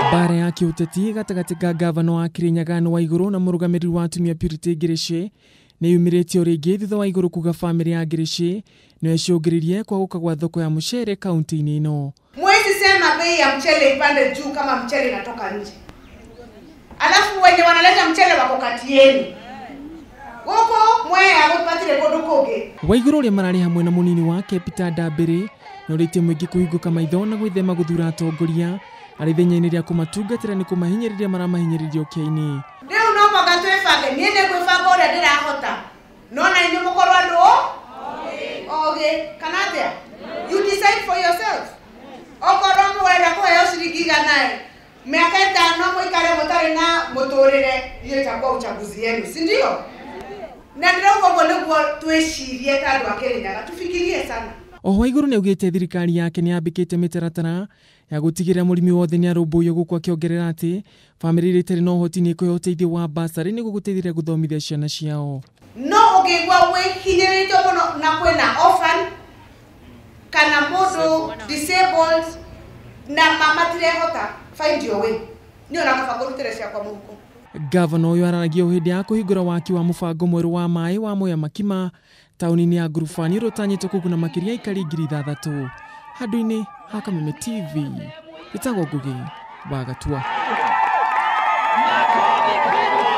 Mbara ya kĩũteti gatagatĩ ka gavana wa Kirinyaga wa Igũrũ na mũrũgamĩrĩri wa atumia Purity Ngirici nĩ yumĩrĩtio rĩngĩ thutha wa Igũrũ kuga bamĩrĩ ya Ngirici nĩyo ĩcũngĩrĩirie kwagũka gwa thoko ya mũcere kaunti-inĩ ĩno. Mwezi sema bei ya mchele ipande juu kama mchele inatoka nje, alafu wenye wanaleta mchele wako kati yenu guku mwea gupatire kundu kungi. Waiguru ũrĩa mararĩ hamwe na mũnini wake Peter Ndambĩrĩ nĩorĩtie mũingĩ kũhingũka maitho na gwĩthema gũthura atongoria arĩ ithenya-inĩ rĩa kũmatungatĩra nĩ kũmahinyĩrĩria maramahinyĩrĩria ũkĩa-inĩ. Rĩu no mũhaka twĩbange, niĩ nĩ gwĩbanga ũrĩa ndĩrahota, no na inyuĩ mũkorwo andũ ogĩ kana atĩa? You decide for yourself. Okorwo mũrenda kũheo ciringi 100 mĩaka 5 mũikare mũtarĩ na mũtũrĩre, hiyo itakuwa uchaguzi yenu, si ndio? Na ndĩrauga ũguo nĩguo twĩcirie ta andũ a Kirinyaga, tufikirie sana. Oho Waiguru nĩaugĩte thirikari yake nĩyambĩkĩte mĩtaratara ya gũtigĩrĩra mũrĩmi wothe nĩarũmbũiyo gũkũ akĩongerera atĩ bamĩrĩ iria itarĩ na ũhoti nĩikũheo ũteithio wa basarĩ nĩguo gũteithĩrĩria gũthomithia ciana ciao. No ũngĩigua wĩhinyĩrĩrĩtio mũno na kwĩna orphan kana mũndũ disabled na mamatirehota, find your way. Niĩ ona kaba ngũrutĩre ciakwa mũhuko. Gavana ũyũ araragia o hĩndĩ ya kũhingũra waki wa mũbango mwerũ wa maĩ wa Mwea Makima taũni-inĩ ya Ngurubani ũrĩa ũtanyĩtwo kũguna makĩria aikari 6,000. Handũ-inĩ ha Kameme TV, ĩtagwo Ngũgĩ wa Gatua.